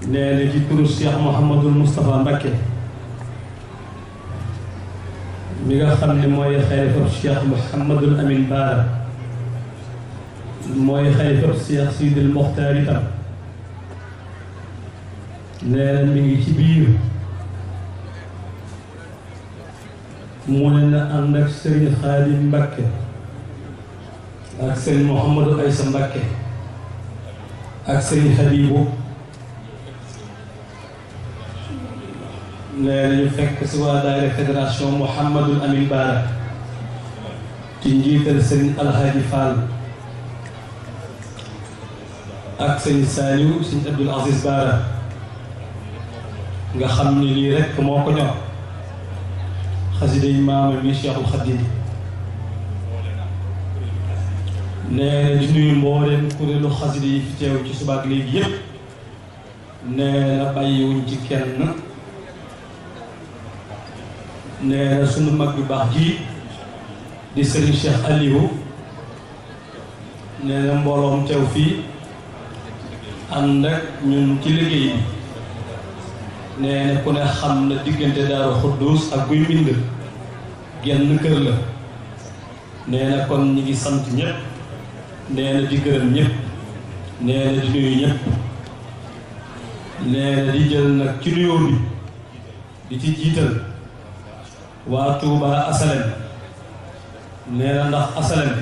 nee na ci turu Cheikh Mouhamadul Moustapha Mbacké mi nga xam ne mooy xalifa Cheikh Mouhamadul Amin Baara mooy xalifa Cheikh Sidil Mokhtar itam nee na mi ngi ci biir mu ne na ànd ak Serigne Khadim Mbacké ak Serigne Mouhamadou Aïssa Mbacké ak Serigne Habibou nee nañu fekk si waa daayira fédération Mouhamadul Amin Baara ci njiital Serigne Alhaji Fall ak Serigne Saliou Serigne Abdoul Aziz Baara nga xam ni lii rekk moo ko ñor xasida yi maama mi Cheikhul Khadim nee na di nuyu mbooleem kuréelu xasida yi fi teew ci subaak léegi yépp nee na bàyyiwuñ ci kenn nee na sunu mag bi baax ji di Serigne Cheikh Aliou nee na mbooloom teew fii ànd ak ñun ci liggéey bi nee na ku ne xam na diggante Daaru Xuddus ak Guy Mbind genn kër la nee na kon ñi ngi sant ñëpp nee na di gërëm ñëpp nee na di nuyu ñëpp nee na di jël nag ci nuyoo bi di ci jiital waa Touba Asalem nee na ndax Asalem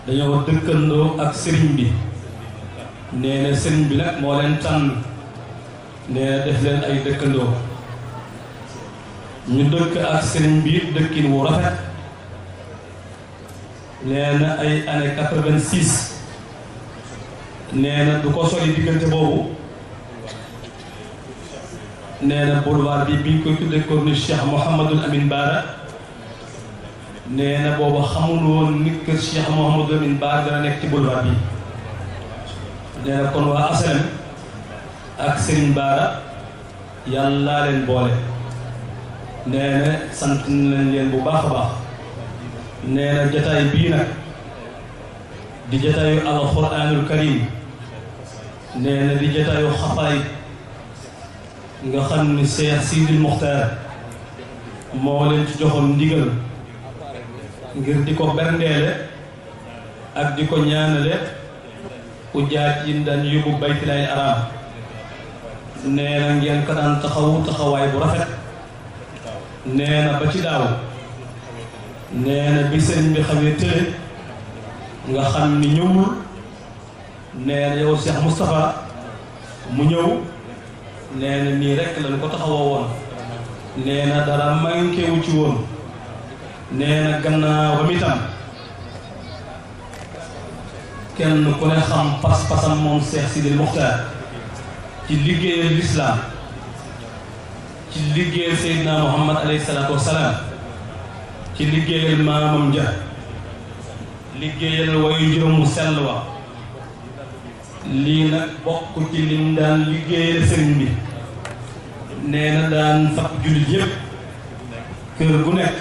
dañoo dëkkandoo ak sëriñ bi nee na sëriñ bi nag moo leen tànn nee na def leen ay dëkkandoo ñu dëkk ak sëriñ bi dëkkin wu rafet nee na ay année 86 nee na du ko sori diggante boobu nee na boulevard bi biñ koy tuddee corniche Cheikh Mouhamadul Amin Baara nee na boobu xamul woon nit kër Cheikh Mouhamadul Amin Baara dana nekk ci boulevard bi nee na kon waa Asalem ak Serigne Baara yàlla leen boole nee na sant nañ leen bu baax a baax nee na jataay bii nag di jataayu alxuraanul karim nee na di jataayu xafaay nga xam ni Cheikh Sidil Mokhtar moo leen ci joxoon ndigal ngir di ko berndeele ak di ko ñaanale ujaaj yi daan yóbbu baytilaay araam nee na ngeen ko daan taxawaay bu rafet nee na ba ci daaw nee na bi sëriñ bi xamee tële nga xam ni ñëwul nee na yow Cheikh Moustapha mu ñëw nee na nii rekk lañ ko taxawoo woon nee na dara manqué wu ci woon nee na gannaawam itam kenn ku ne xam pas-pasam moom Cheikh Sidil Mokhtar ci liggéeyal lislaam ci liggéeyal Seydina Muhammad alayhi salaatu wassalaam ci liggéeyal maamam ja liggéeyal wayu juróom mu sell wa lii nag bokk ci lim daan liggéeyal sëriñ bi nee na daan fab jullit yépp kër gu nekk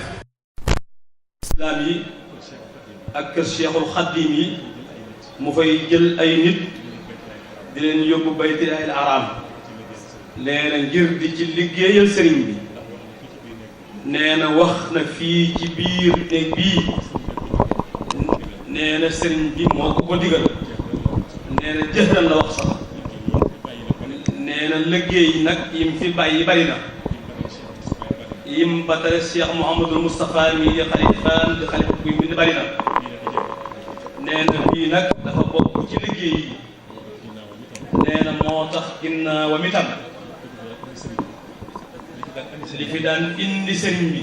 islaam yi ak kër Cheikhul Khadim yi mu fay jël ay nit di leen yóbbu baytilaahil araam nee na ngir di ci liggéeyal sëriñ bi nee na wax na fii ci biir néeg bii nee na sëriñ bi moo ko digal nee na jëxëral la wax sax nee na liggéey nag yim fi bàyyi bari na yim batale Cheikh Mouhamadul Moustapha mi di xalifaam di xalifa Guy Mbind bari na nee na bii nag dafa bokk ci liggéey yi nee na moo tax ginnaawam itam li fi daan indi sëriñ bi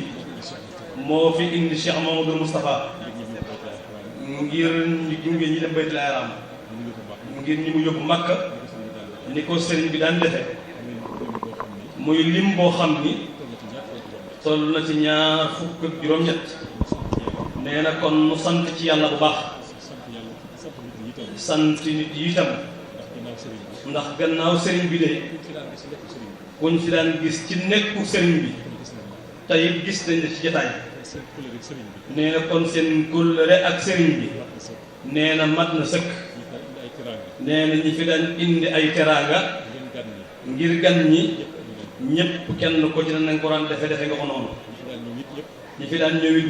moo fi indi Cheikh Mouhamadul Moustapha ngir ñu gunge ñi dem baytul haram ngir ñi mu yóbbu Makka ni ko sëriñ bi daan defe muy lim boo xam ni toll na ci 26 nee na kon mu sant ci yàlla bu baax sant nit yi itam ndax gannaaw sëriñ bi de kuñ fi daan gis ci nekku sëriñ bi tey gis nañ la ci jotaay nee na kon seen kóllëre ak sëriñ bi nee na mat na sëkk nee na ñi fi daan indi ay teraanga ngir gan ñi ñëpp kenn ko ci nañ ko daan defe nga ko noonu ñi fi daan ñëwit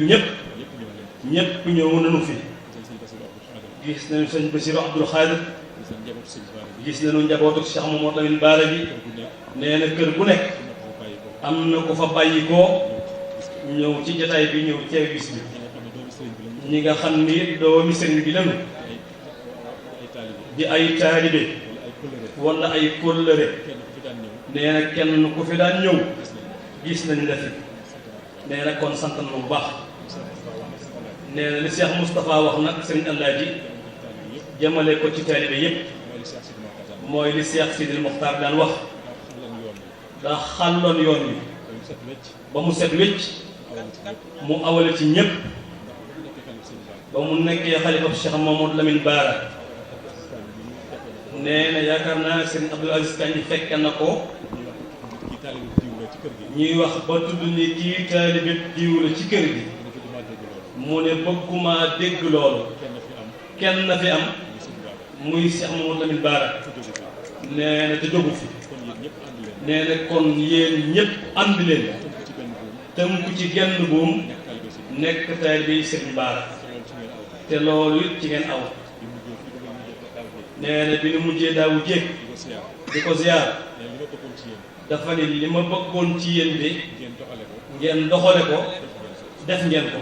ñëpp ñëw nañu fi gis nañu sëñ Bassirou Abdoul Khadir gis nañu njabootu Cheikh Mamadou Lamine Bara bi nee na kër gu nekk am na ko fa bàyyi koo ñëw ci jotaay bi ñëw teew bis bi ñi nga xam ni doomi sëriñ bi lañu di ay taalibe wala ay kóllëre nee na kenn ku fi daan ñëw gis nañ la fi nee na kon sant na bu baax nee na li Cheikh Moustapha wax nag sëriñ Alaaji jëmale ko ci taalibe yépp mooy li Cheikh Sidil Mokhtar daan wax daa xàlloon yoon wi ba mu set wécc mu awale ci ñépp ba mu nekkee xalifa Cheikh Mamadou Lamine Bara nee na yaakaar naa sëriñ Abdoul Aziz Kañ fekk na ko ñuy wax ba tudd ni kii taalibe diw la ci kër gi mu ne bëgguma dégg loolu kenn na fi am muy Cheikh Mamadou Lamine Bara nee na te jógu fi nee na kon yéen ñëpp ànd leen tënku ci genn buum nekk taalibe Sëriñ Bara te loolu it ci ngeen aw nee na bi nu mujjee daawu jéeg di ko ziyaar dafa ne li ma bëggoon ci yéen de ngeen doxale ko def ngeen ko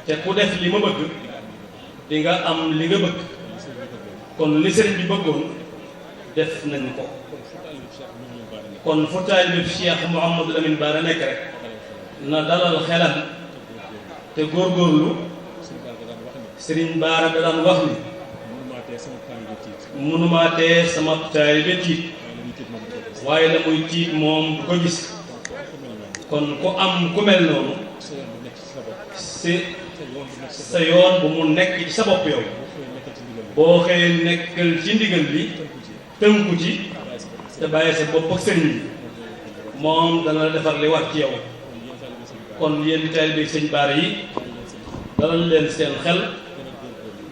te ku def li ma bëgg di nga am li nga bëgg kon li sëriñ bi bëggoon def nañ ko kon fu taalibe Cheikh Mouhamadou Lamine Bara nekk rek na dalal xelam te góorgóorlu sëriñ Bara da daan wax ni mënumaa tee sama taalibe tiit waaye la muy tiit moom du ko gis kon ku am ku mel noonu si sa yoon bu mu nekk ci sa bopp yow boo xëyee nekkal ci ndigal li tënku ci te bàyyi sa bopp ak sëriñ bi moom dana la defar li war ci yow kon yéen taalibe Sëñ Bara yi dalal leen seen xel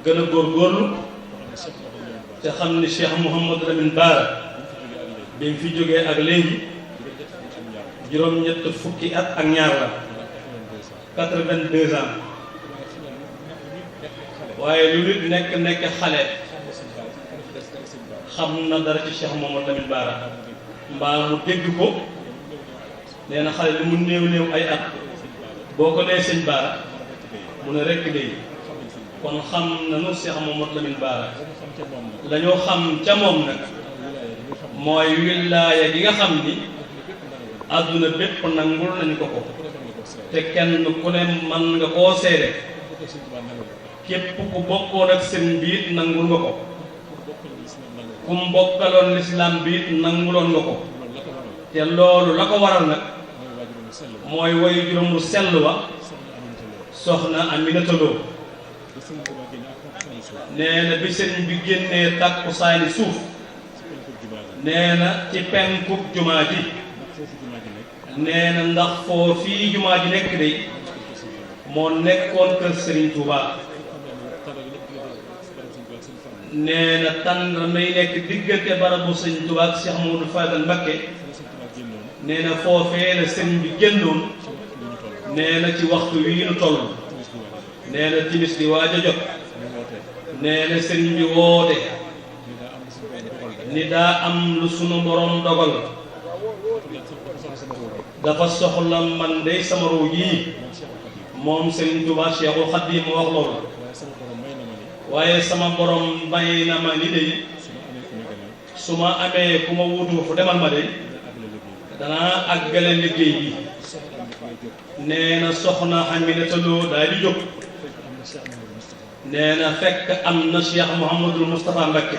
gën a góorgóorlu te xam ni Cheikh Mouhamadou Lamine Bara bi mu fi jógee ak léegi juróom-ñett fukki at ak ñaar la 82 ans waaye lu nit nekk xale xam na dara ci Cheikh Mouhamadou Lamine Bara mbaa mu dégg ko nee na xale lu mu néew ay at boo ko nee Sëñ Bara mu ne rekk day kon xam nañu Cheikh Mouhamadou Lamine Bara dañoo xam ca moom nag mooy wilaaya gi nga xam ni àdduna bépp nangul nañu ko te kenn ku ne man nga koo seede képp ku bokkoon ak sëriñ bi it nangul nga ko ku mbokkaloon lislaam bi it nanguloon nga ko te loolu la ko waral nag mooy wayu juróom bu sell wa soxna Aminata Lo nee na bi sëriñ bi génnee takku saani suuf nee na ci penkub jumaa ji nee na ndax foofii jumaa ji nekk day moo nekkoon kër Serigne Touba nee na tànn may nekk diggante barabu Serigne Touba ak Cheikh Mamadou Fadal Mbacké nee na foofee la Serigne bi génnoon nee na ci waxtu wi ñu toll nee na timis di waaj a jot nee na Serigne bi woote ni daa am lu sunu borom dogal dafa soxla man de sama ruu yii moom Serigne Touba Cheikhul Khadim ma wax loolu waaye sama borom may na ma ni de su ma amee ku ma wutu fu demal ma de danaa àggale liggéey bi nee na soxna Aminata Lo daal di jóg nee na fekk am na Cheikh Mouhamadul Moustapha Mbacké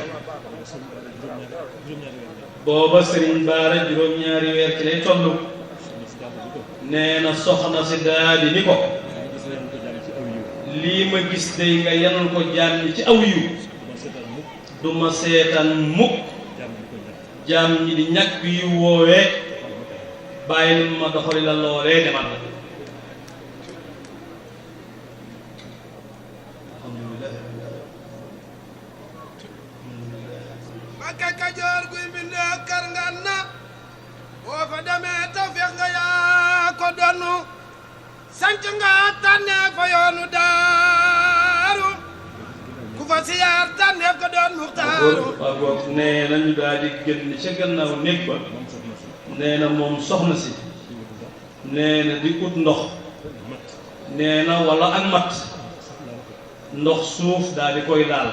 booba Serigne Bara juróom-ñaari weer ci lay toll nee na soxna si daal di ni ko lii ma gis day nga yanul ko jaam ñi ci aw yiw du ma seetaan mukk jaam ñi di ñàkk yu woowee bàyyi ma doxali la loolee demal Mbacké Kajoor guy mbind kar nga sanc nga tànneef fa yoonu daaru ku fa siyaar tànneef ko doon muxtaaru waaw nee na ñu daal di génn ca gannaaw néeg ba nee na moom soxna si nee na di ut ndox nee na wala ak mat ndox suuf daal di koy daal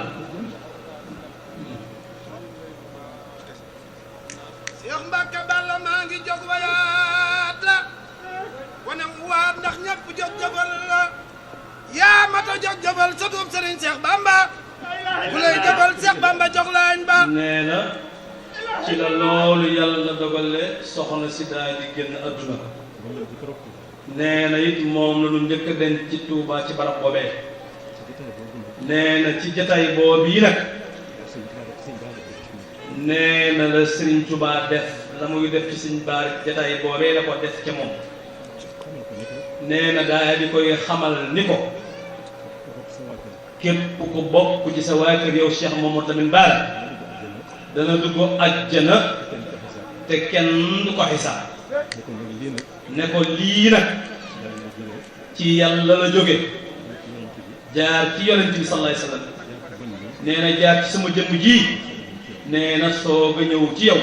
Seex Mbàkke Balla maa ngi jóg wayaat la wane waat ndax ñëpp jóg jëfal la yaa mata jóg jëfal sutub Sëriñ Seex Bamba ku lay jëfal Seex Bamba jox laañ ba nee na ci la loolu yàlla dogale soxna si daal di génn adduna nee na it moom la ñu njëkk a denc ci Tuubaa ci barab boobee nee na ci jataay boobu yi nag nee na la Sëriñ Tuubaa def la muy def ci Sëriñ Baar jataay boobee la ko def ca moom nee na daal di koy xamal ni ko képp ku bokk ci sa waa kër yow Cheikh Mouhamadou Lamine Bara dana dugg àjjana te kenn du ko xisaab ne ko lii nag ci yàlla la jóge jaar ci yonent bi sallallahu alayhi wasallam nee na jaar ci sama jëmm ji nee na soog a ñëw ci yow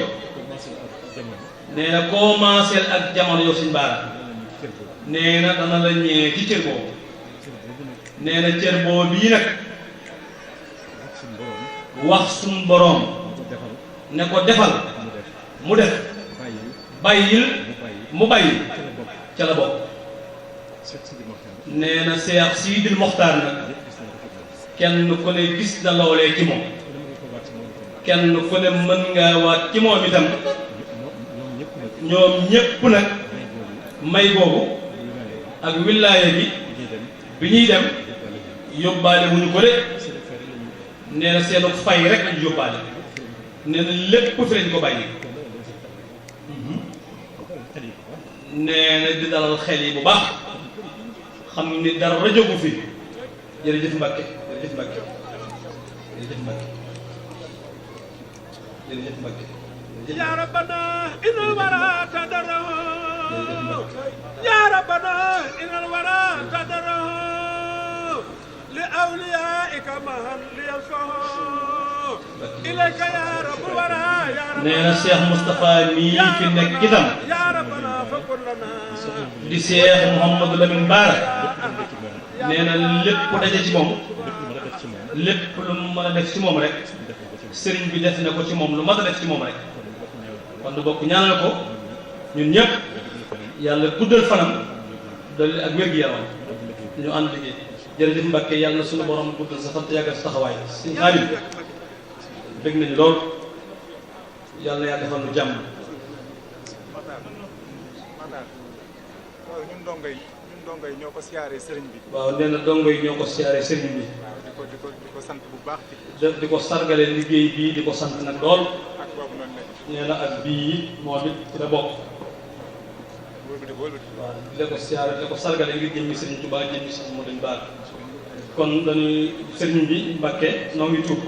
nee na commencé ak jamono yow Sëriñ Bara nee na dana la ñëwee ci cër boobu nee na cër boobu bii nag wax suñ boroom ne ko defal mu def bàyyil mu bàyyi ca la bokk nee na Seex Sidil Moxtaar nag kenn ku ne gis na loolee ci moom kenn ku ne mën ngaa waat ci moom itam ñoom ñépp nag may boobu ak wilaaya bi ñuy dem yóbbaale wu ñu ko de nee na seenu fay rek lañu yóbbaale nee na lépp fi lañ ko bàyyi nee na di dalal xel yi bu baax xam ni dara jógu fi jërëjëf Mbàkke jërëjëf Mbàkke jërëjëf Mbàkke jërëjëf Mbàkke yaa rabbana inal wara tadarahu yaa rabbana inal wara tadarahu li awliyaika mahan li yalfahu ilayka yaa rabbul wara yaa rabbana nee na Cheikh Moustapha mii fi nekk itam yaa rabbana fakun lana di Cheikh Mouhamadou Lamine Bara nee na lépp daje ci moom lépp lu mu mën a def ci moom rek sëriñ bi def na ko ci moom lu mat a def ci moom rek kon du bokk ñaanal ko ñun ñëpp yàlla guddal fanam dolli ak wér-gu-yaram ñu ànd liggéey jërëjëf Mbàkke yàlla na suñu borom guddal sa fan te yàggal sa taxawaay si xaalim bëgg nañu lool yàlla yaa defal nu jàmm ñun dongo yi ñoo ko siyaaree sëriñ bi. waaw nee na dongo yi ñoo ko siyaaree sëriñ bi. di ko sant bu baax. di ko sargale liggéey bii di ko sant nag lool. ak boobu noonu la. nee na ak bii moom it ci la bokk. waaw di ko siyaare di ko sargale ngir jëmmi sëriñ Tuubaa jëmmi sëriñ Modou Bara kon dañuy sëriñ bi Mbàkke noo ngi tuub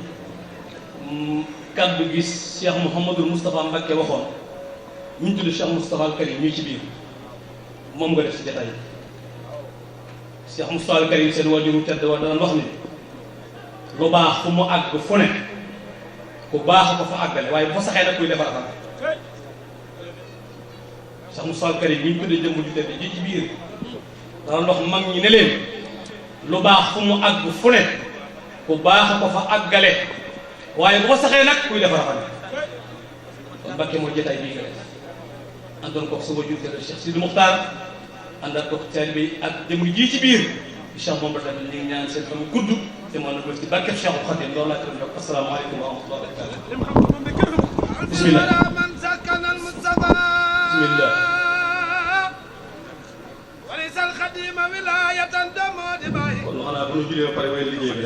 kaddu gi Cheikh Mouhamadul Moustapha Mbàkke waxoon ñu ngi tudd Cheikh Moustapha al Karim ñuy ci biir moom nga def ci jotaay Cheikh Moustapha al Karim seen wajuru tedd wa daan wax ni lu baax fu mu àgg fu ne ku baax ko fa àggale waaye bu fa saxee nag kuy defar fa Cheikh Moustapha al Karim bi ñu tuddee jëmm ju tedd ji ci biir daan wax mag ñi ne leen lu baax fu mu àgg fu ne ku baax ko fa àggale waaye bu fa saxee nag kuy defar fa kon Mbàkke mooy jotaay bii nga def àndoon ko sa wajur tedd Cheikh Sidi Muxtaar àndaat ko taalibe bi ak jëmm ji ci biir Cheikh moom la ñu ngi ñaan seen fan gudd te mën na ko ci barkeb Cheikh Khadim loolu laa tënk rek asalaamaaleykum wa rahmatulah wa barakatuh bismillah bismillah kon xanaa bu ñu julee ba pare way liggéey bi